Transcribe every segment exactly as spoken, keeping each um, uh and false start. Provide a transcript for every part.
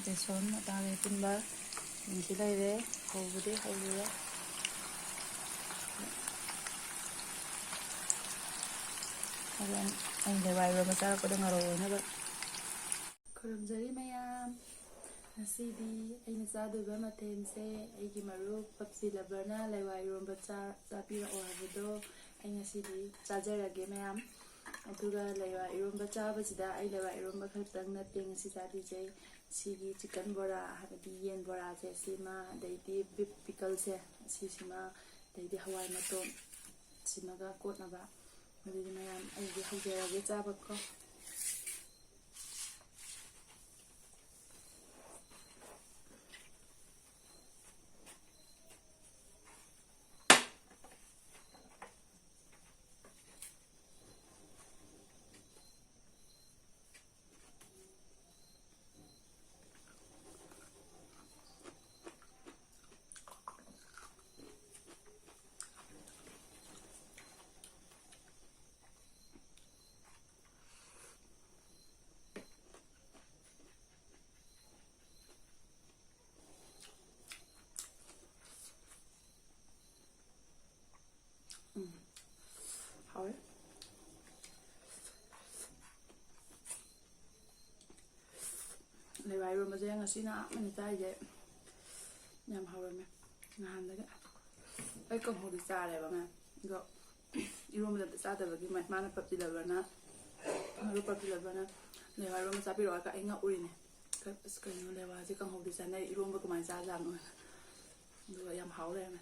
ꯕꯦꯁꯣꯟ ꯑꯇꯥꯒꯤ ꯄꯨꯟꯕ ꯌꯦꯡꯁꯤ ꯂꯩꯔꯦ꯫ ꯍꯧꯕꯗꯤ ꯍꯧꯔꯨꯔꯦ꯫ ꯍꯣꯔꯦꯟ ꯑꯩ ꯂꯦꯋꯥꯏꯔꯣꯝꯕ ꯆꯥꯔꯛꯄꯗ ꯉꯥꯔꯧ ꯑꯣꯏꯅꯕ꯫ ꯈꯨꯔꯨꯝꯖꯔꯤ ꯃꯌꯥꯝ꯫ ꯉꯁꯤꯗꯤ ꯑꯩꯅ ꯆꯥꯗꯣꯏꯕ ꯃꯊꯦꯜꯁꯦ ꯑꯩꯒꯤ ꯃꯔꯨꯞ ꯄꯞꯁꯤ ꯂꯕꯔꯅ ꯂꯩꯋꯥ ꯏꯔꯣꯟꯕ ꯆꯥ-, ꯆꯥꯕꯤꯔꯛꯑꯣ ꯍꯥꯏꯕꯗꯣ ꯑꯩ ꯉꯁꯤꯗꯤ ꯆꯥꯖꯔꯒꯦ ꯃꯌꯥꯝ꯫ ꯑꯗꯨꯒ ꯂꯩꯋꯥ ꯏꯔꯣꯟꯕ ꯆꯥꯕꯁꯤꯗ ꯑꯩ ꯂꯩꯋꯥ ꯏꯔꯣꯟꯕ ꯈꯛꯇꯪ ꯅꯠꯇꯦ ꯉꯁꯤ ꯆꯥꯗꯣꯏꯁꯦ꯫ ꯁꯤꯒꯤ ꯆꯤꯛꯀꯟ ꯕꯣꯔꯥ, ꯍꯥꯏꯕꯗꯤ ꯌꯦꯟ ꯕꯣꯔꯥꯁꯦ ꯁꯤꯃ, ꯑꯗꯩꯗꯤ ꯕꯤꯐ ꯄꯤꯀꯜꯁꯦ ꯁꯤꯁꯤꯃ, ꯑꯗꯩꯗꯤ ꯍꯋꯥꯏ ꯃꯇꯣꯟ ꯁꯤꯃꯒ ꯀꯣꯠꯅꯕ꯫ ꯑꯗꯨꯗꯤ ꯃꯌꯥꯝ ꯑꯩꯗꯤ ꯍꯧꯖꯔꯒꯦ ꯆꯥꯕꯀꯣ꯫ ꯎꯝ, ꯍꯥꯎꯋꯦ꯫ ꯂꯩꯋꯥ ꯏꯔꯣꯟꯕꯁꯦ ꯉꯁꯤꯅ ꯑꯍꯥꯟꯕꯅꯤ ꯆꯥꯔꯤꯁꯦ꯫ ꯌꯥꯝ ꯍꯥꯎꯔꯝꯃꯦ ꯅꯍꯥꯟꯗꯒꯤ꯫ ꯑꯩ ꯀꯥꯡꯍꯧꯗꯤ ꯆꯥꯔꯦꯕ ꯉꯥ, ꯑꯗꯣ ꯏꯔꯣꯟꯕꯗꯤ ꯑꯝꯇ ꯆꯥꯗꯕꯒꯤ ꯃ-, ꯃꯥꯅ ꯄꯞꯖꯤꯜꯂꯕꯅ, ꯃꯔꯨꯞ ꯄꯞꯖꯤꯜꯂꯕꯅ ꯂꯩꯋꯥ ꯏꯔꯣꯟꯕ ꯆꯥꯕꯤꯔꯛꯑꯣ ꯍꯥꯏꯔꯒ ꯑꯩ ꯉꯛꯎꯔꯤꯅꯦ꯫ ꯀ-, ꯑꯁ, ꯀꯩꯅꯣ ꯂꯩꯋꯥꯁꯦ ꯀꯥꯡꯍꯧꯗꯤ ꯆꯥꯅꯩ, ꯏꯔꯣꯟꯕ ꯀꯃꯥꯏꯅ ꯆꯥꯖꯥꯠꯅꯣ? ꯑꯗꯨꯒ ꯌꯥꯝ ꯍꯥꯎ ꯂꯩꯔꯝꯃꯦ꯫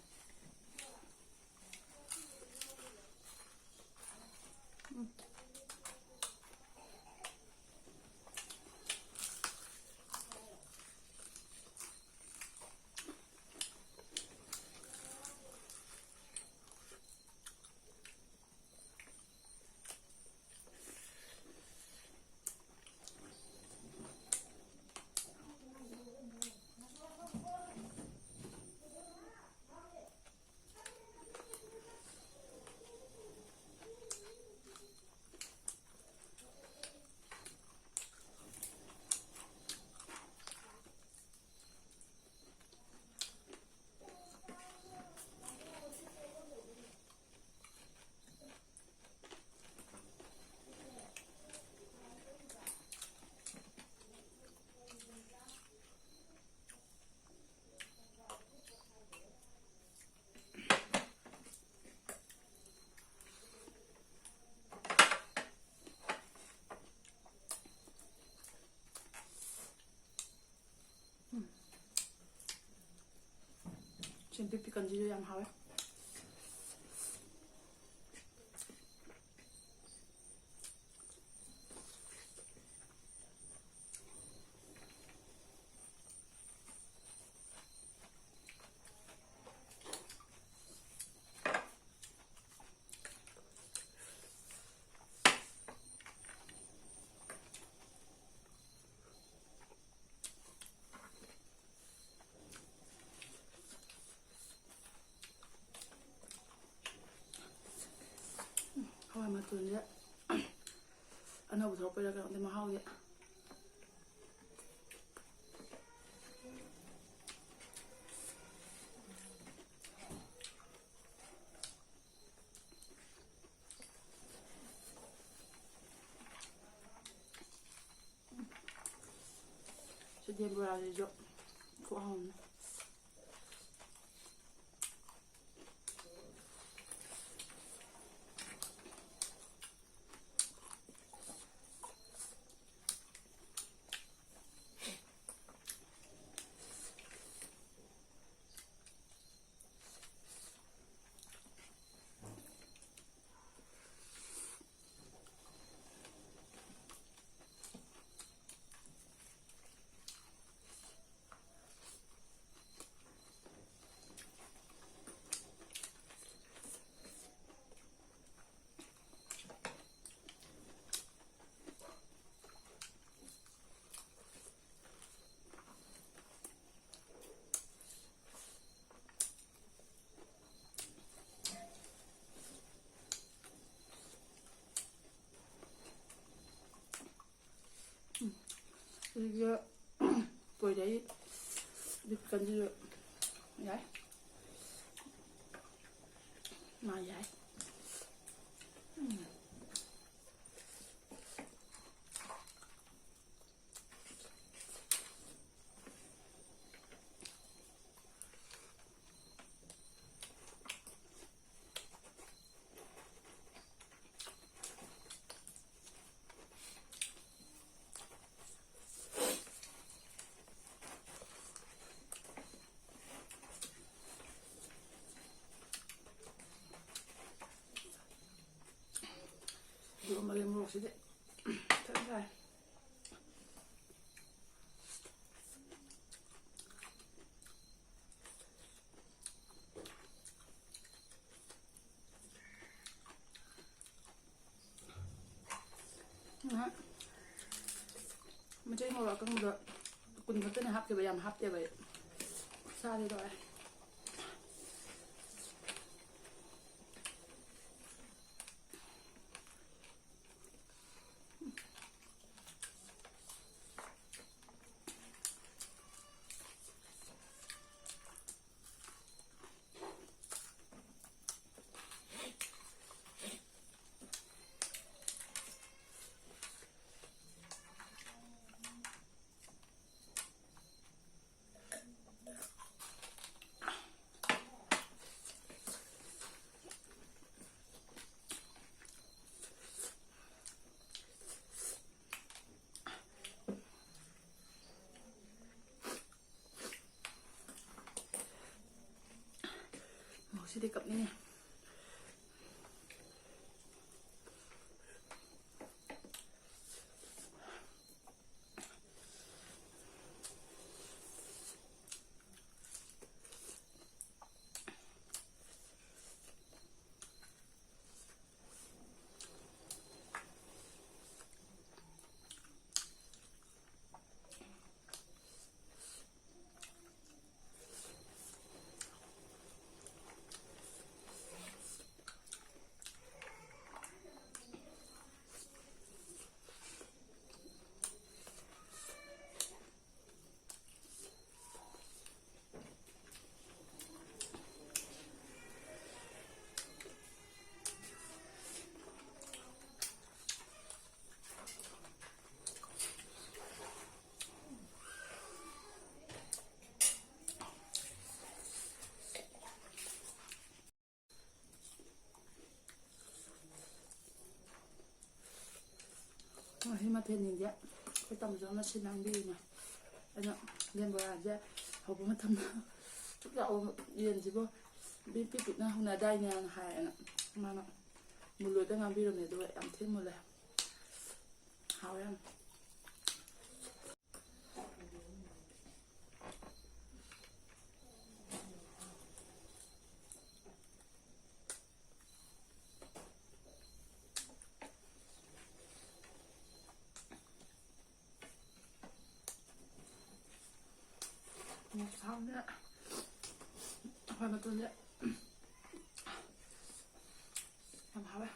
ꯕꯤꯐ ꯆꯤꯛꯀꯟꯁꯤꯁꯨ ꯌꯥꯝ ꯍꯥꯎꯋꯦ꯫ ꯍꯋꯥꯏ ꯃꯇꯣꯟꯁꯦ ꯑꯅꯧꯕ ꯊꯣꯛꯂꯛꯄꯩꯔꯥ ꯀꯩꯅꯣ ꯈꯪꯗꯦ, ꯃꯍꯥꯎꯁꯦ꯫ ꯁꯤꯗꯤ ꯕꯣꯔꯥꯁꯤꯁꯨ ꯈꯨꯍꯥꯎ ꯑꯃꯅꯤ꯫ ꯎꯝ꯫ ꯁꯤꯒ ꯄꯣꯏꯔꯩ ꯕꯤꯐ ꯆꯤꯛꯀꯟꯁꯤꯁꯨ ꯌꯥꯏ꯫ ꯃꯥ ꯌꯥꯏ꯫ ꯎꯝ꯫ ꯁꯥꯏ꯫ ꯉꯥꯏꯍꯥꯛ ꯃꯆꯩ ꯃꯣꯔꯣꯛ ꯑꯀꯪꯕꯗꯣ ꯀꯨꯟ ꯈꯛꯇꯅꯦ ꯍꯥꯞꯈꯤꯕ, ꯌꯥꯝ ꯍꯥꯞꯇꯦꯕ ꯑꯩ꯫ ꯆꯥꯒꯦ ꯇꯧꯔꯦ꯫ ꯃꯣꯔꯣꯛꯁꯤꯗꯤ ꯀꯞꯅꯤꯡꯉꯦ꯫ ꯉꯁꯤ ꯃꯊꯦꯜꯁꯤꯡꯁꯦ ꯑꯩꯈꯣꯏ ꯇꯥꯃꯣꯆꯧꯅ ꯁꯤꯟ ꯂꯥꯡꯕꯤꯔꯤꯅꯦ꯫ ꯑꯩꯅ ꯌꯦꯟ ꯕꯣꯔꯥꯁꯦ ꯍꯧꯕ ꯃꯇꯝꯗ ꯁꯨꯛ ꯆꯥꯎꯕ ꯌꯦꯟꯁꯤꯕꯨ ꯄꯤꯛ ꯄꯤꯛ ꯄꯤꯛꯅ ꯍꯧꯅꯗꯥꯏꯅꯦꯅ ꯍꯥꯏꯌꯦꯅ ꯃꯥꯅ ꯃꯨꯜꯂꯣꯏꯗ ꯉꯥꯡꯕꯤꯔꯝꯃꯦ, ꯑꯗꯨꯒ ꯌꯥꯝ ꯊꯤꯅ ꯃꯨꯜꯂꯦ꯫ ꯍꯥꯎꯋꯦ ꯌꯥꯝ꯫ ꯃꯣꯔꯣꯛ ꯁꯥꯕꯅꯤꯅ ꯍꯋꯥꯏ ꯃꯇꯣꯟꯁꯦ ꯌꯥꯝ ꯍꯥꯎꯋꯦ꯫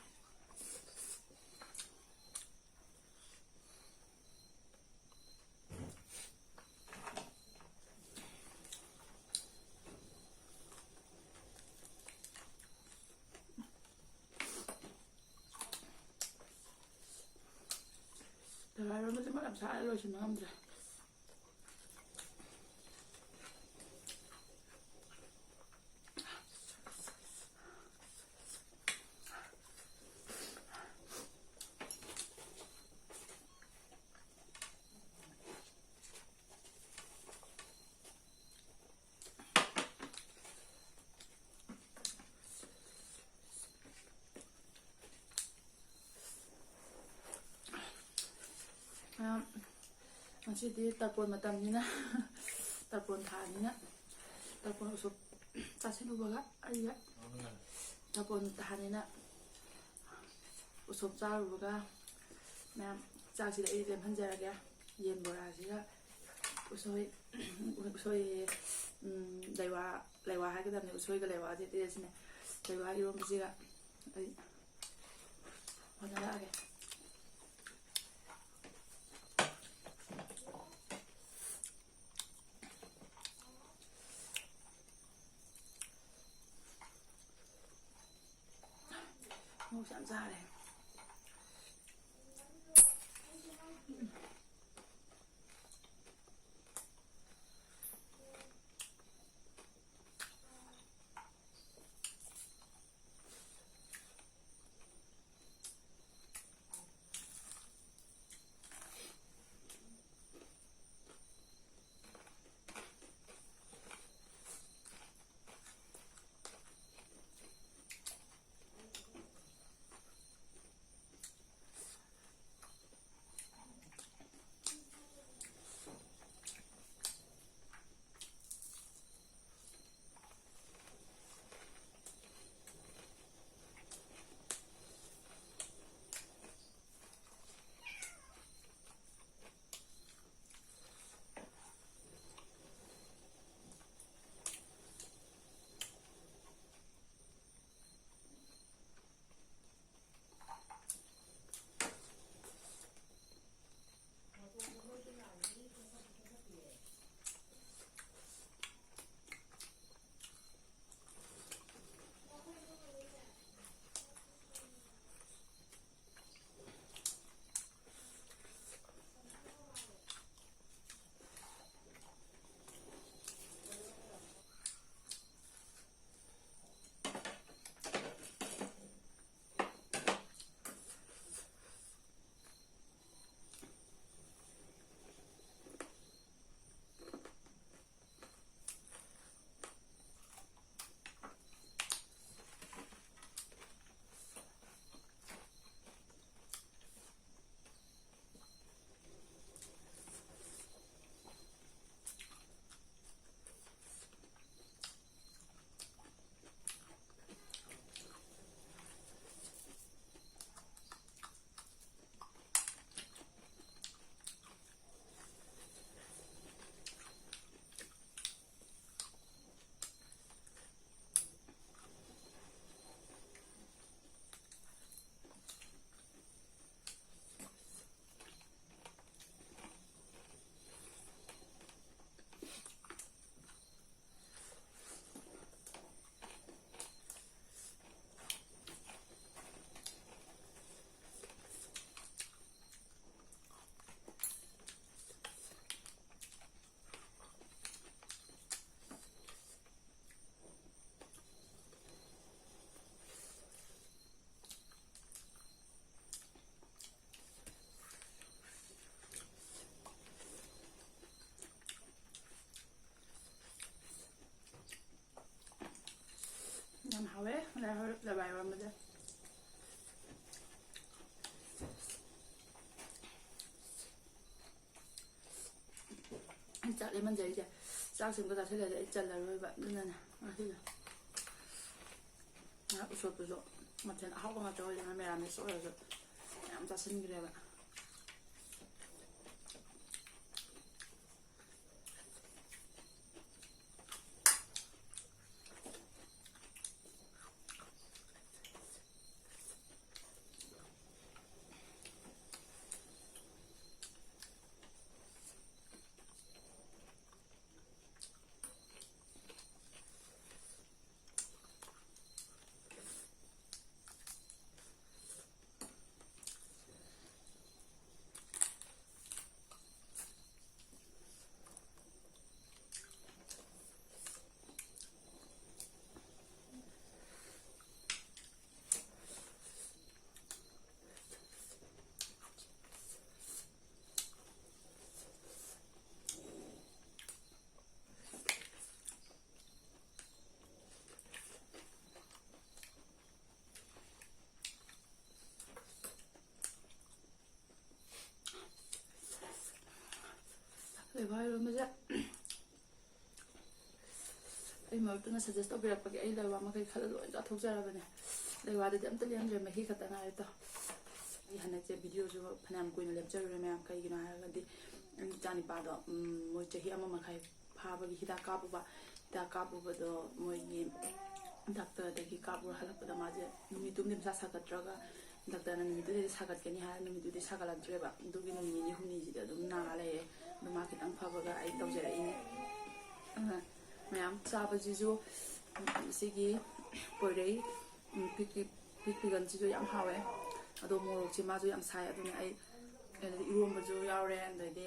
ꯇꯦꯋꯥ ꯏꯔꯣꯟꯕꯁꯦ ꯃꯣꯔꯣꯛ ꯌꯥꯝ ꯁꯥꯔ ꯂꯣꯏꯁꯤꯟꯕ ꯉꯝꯗ꯭ꯔꯦ꯫ ꯃꯌꯥꯝ, ꯉꯁꯤꯗꯤ ꯇꯔꯄꯣꯟ ꯃꯇꯝꯅꯤꯅ, ꯇꯔꯄꯣꯟ ꯊꯥꯅꯤꯅ, ꯇꯔꯄꯣꯟ ꯎꯁꯣꯞ ꯆꯥꯁꯤꯜꯂꯨꯕꯒ ꯑꯩꯒ ꯇꯔꯄꯣꯟ ꯊꯥꯅꯤꯅ ꯎꯁꯣꯞ ꯆꯥꯔꯨꯕꯒ ꯃꯌꯥꯝ ꯆꯥꯛꯁꯤꯗ ꯑꯩ ꯂꯦꯝꯍꯟꯖꯔꯒꯦ꯫ ꯌꯦꯟ ꯕꯣꯔꯥꯁꯤꯒ ꯎꯁꯣꯏ, ꯎꯁꯣꯏ, ꯎꯝ, ꯂꯩꯋꯥ, ꯂꯩꯋꯥ ꯍꯥꯏꯒꯗꯕꯅꯦ, ꯎꯁꯣꯏꯒ ꯂꯩꯋꯥꯁꯦ ꯇꯦꯁꯤꯅꯦ꯫ ꯂꯩꯋꯥ ꯏꯔꯣꯝꯕꯁꯤꯒ ꯑꯩ ꯍꯣꯠꯅꯔꯛꯑꯒꯦ꯫ ꯃꯣꯔꯣꯛꯁꯦ ꯌꯥꯝ ꯁꯥꯔꯦ꯫ ꯂꯥꯏ ꯍꯔꯥꯎ-, ꯂꯥꯏ ꯍꯔꯥꯎꯕꯁꯦ꯫ ꯑꯩ ꯆꯥꯛ ꯂꯦꯝꯍꯟꯖꯔꯤꯁꯦ꯫ ꯆꯥꯛꯁꯦ ꯑꯝꯇ ꯆꯥꯁꯤꯜꯂꯗꯤ ꯑꯩ ꯆꯜꯂꯔꯣꯏꯕ꯫ ꯑꯗꯨꯅꯅꯦ ꯉꯁꯤꯗꯤ ꯉꯥ ꯎꯁꯣꯞꯇꯨꯁꯨ ꯃꯊꯦꯜ ꯑꯍꯥꯎꯕ ꯉꯥꯛꯇ ꯑꯣꯏꯗꯅ ꯃꯦꯔꯥꯃꯦꯁ ꯑꯣꯏꯔꯁꯨ ꯃꯌꯥꯝ ꯆꯥꯁꯤꯟꯈ꯭ꯔꯦꯕ꯫ ꯂꯩꯋꯥ ꯏꯔꯣꯟꯕꯁꯦ ꯑꯩ ꯃꯔꯨꯞꯇꯨꯅ suggest ꯇꯧꯕꯤꯔꯛꯄꯒꯤ ꯑꯩ ꯂꯩꯋꯥ ꯃꯈꯩ ꯈꯜꯂ ꯂꯣꯏ ꯆꯥꯊꯣꯛꯆꯔꯕꯅꯦ꯫ ꯂꯩꯋꯥꯗꯨꯗꯤ ꯑꯝꯇ ꯂꯦꯝꯗ꯭ꯔꯦ, ꯃꯍꯤ ꯈꯛꯇ ꯉꯥꯏꯔꯦ꯫ ꯇꯣ, ꯑꯩ ꯍꯟꯗꯛꯁꯦ videoꯁꯨ ꯐꯅꯌꯥꯝ ꯀꯨꯏꯅ ꯂꯦꯞꯆꯔꯨꯔꯦ ꯃꯌꯥꯝ꯫ ꯀꯩꯒꯤꯅꯣ ꯍꯥꯏꯔꯒꯗꯤ ꯑꯩ ꯏꯆꯥꯅꯤꯄꯥꯗꯣ, ꯎꯝ, ꯃꯣꯏ ꯆꯍꯤ ꯑꯃ ꯃꯈꯥꯏ ꯐꯥꯕꯒꯤ ꯍꯤꯗꯥꯛ ꯀꯥꯞꯄꯨꯕ꯫ ꯍꯤꯗꯥꯛ ꯀꯥꯞꯄꯨꯕꯗꯣ ꯃꯣꯏꯒꯤ doctorꯗꯒꯤ ꯀꯥꯞꯄꯨꯔ ꯍꯜꯂꯛꯄꯗ ꯃꯥꯁꯦ ꯅꯨꯃꯤꯠꯇꯨꯝꯗꯤ ꯃꯁꯥ ꯁꯥꯒꯠꯇ꯭ꯔꯒ, doctorꯅ ꯅꯨꯃꯤꯠꯇꯨꯗꯗꯤ ꯁꯥꯒꯠꯀꯅꯤ ꯍꯥꯏꯔ ꯅꯨꯃꯤꯠꯇꯨꯗꯤ ꯁꯥꯒꯠꯂꯛꯇ꯭ꯔꯦꯕ꯫ ꯑꯗꯨꯒꯤ ꯅꯨꯃꯤꯠ ꯅꯤꯅꯤ ꯍꯨꯝꯅꯤꯁꯤꯗ ꯑꯗꯨꯝ ꯅꯥ ꯂꯩꯔꯦ꯫ ꯑꯗꯨ ꯃꯥ ꯈꯤꯇꯪ ꯐꯕꯒ ꯑꯩ ꯇꯧꯖꯔꯛꯏꯅꯦ꯫ ꯑꯗꯨꯅ ꯃꯌꯥꯝ ꯆꯥꯕꯁꯤꯁꯨ, ꯎꯝ, ꯁꯤꯒꯤ ꯄꯣꯏꯔꯩ, ꯎꯝ, ꯄꯤꯛꯄꯤ-, ꯄꯤꯛꯄꯤꯒꯟꯁꯤꯁꯨ ꯌꯥꯝ ꯍꯥꯎꯋꯦ꯫ ꯑꯗꯣ ꯃꯣꯔꯣꯛꯁꯦ ꯃꯥꯁꯨ ꯌꯥꯝ ꯁꯥꯏ, ꯑꯗꯨꯅ ꯑꯩ ꯑꯗꯩꯗꯤ ꯏꯔꯣꯝꯕꯁꯨ ꯌꯥꯎꯔꯦ, ꯑꯗꯩꯗꯤ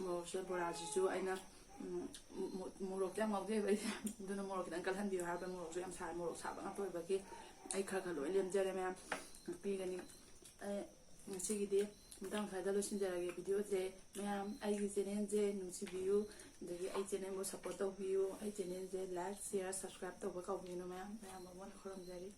ꯃꯣꯔꯣꯛꯁꯦ, ꯕꯣꯔꯥꯁꯤꯁꯨ ꯑꯩꯅ, ꯎꯝ, ꯃꯣ-, ꯃꯣ-, ꯃꯣꯔꯣꯛꯇꯤ ꯌꯥꯝ ꯉꯥꯎꯖꯩꯕ ꯑꯩꯁꯦ꯫ ꯑꯗꯨꯅ ꯃꯣꯔꯣꯛ ꯈꯤꯇꯪ ꯀꯜꯍꯟꯕꯤꯌꯨ ꯍꯥꯏꯕ, ꯃꯣꯔꯣꯛꯁꯨ ꯌꯥꯝ ꯁꯥꯏ, ꯃꯣꯔꯣꯛ ꯁꯥꯕ ꯉꯥꯛꯇ ꯑꯣꯏꯕꯒꯤ ꯑꯩ ꯈꯔ ꯈꯔ ꯂꯣꯏ ꯂꯦꯝꯖꯔꯦ ꯃꯌꯥꯝ꯫ ꯄꯤꯒꯅꯤ꯫ ꯑꯩ ꯉꯁꯤꯒꯤꯗꯤ ꯃꯇꯥꯡ ꯁ꯭ꯋꯥꯏꯗ ꯂꯣꯏꯁꯤꯟꯖꯔꯒꯦ videoꯁꯦ꯫ ꯃꯌꯥꯝ ꯑꯩꯒꯤ channelꯁꯦ ꯅꯨꯡꯁꯤꯕꯤꯌꯨ, ꯑꯗꯒꯤ ꯑꯩ ꯆꯦꯅꯦꯜꯕꯨ ꯁꯞꯄꯣꯔꯠ ꯇꯧꯕꯤꯌꯨ꯫ ꯑꯩ ꯆꯦꯅꯦꯜꯁꯦ ꯂꯥꯏꯛ, ꯁꯤꯌꯔ, ꯁꯕꯁꯀ꯭ꯔꯥꯏꯕ ꯇꯧꯕ ꯀꯥꯎꯕꯤꯒꯅꯨ ꯃꯌꯥꯝ꯫ ꯃꯌꯥꯝ ꯑꯃ ꯈꯨꯔꯨꯝꯖꯔꯤ꯫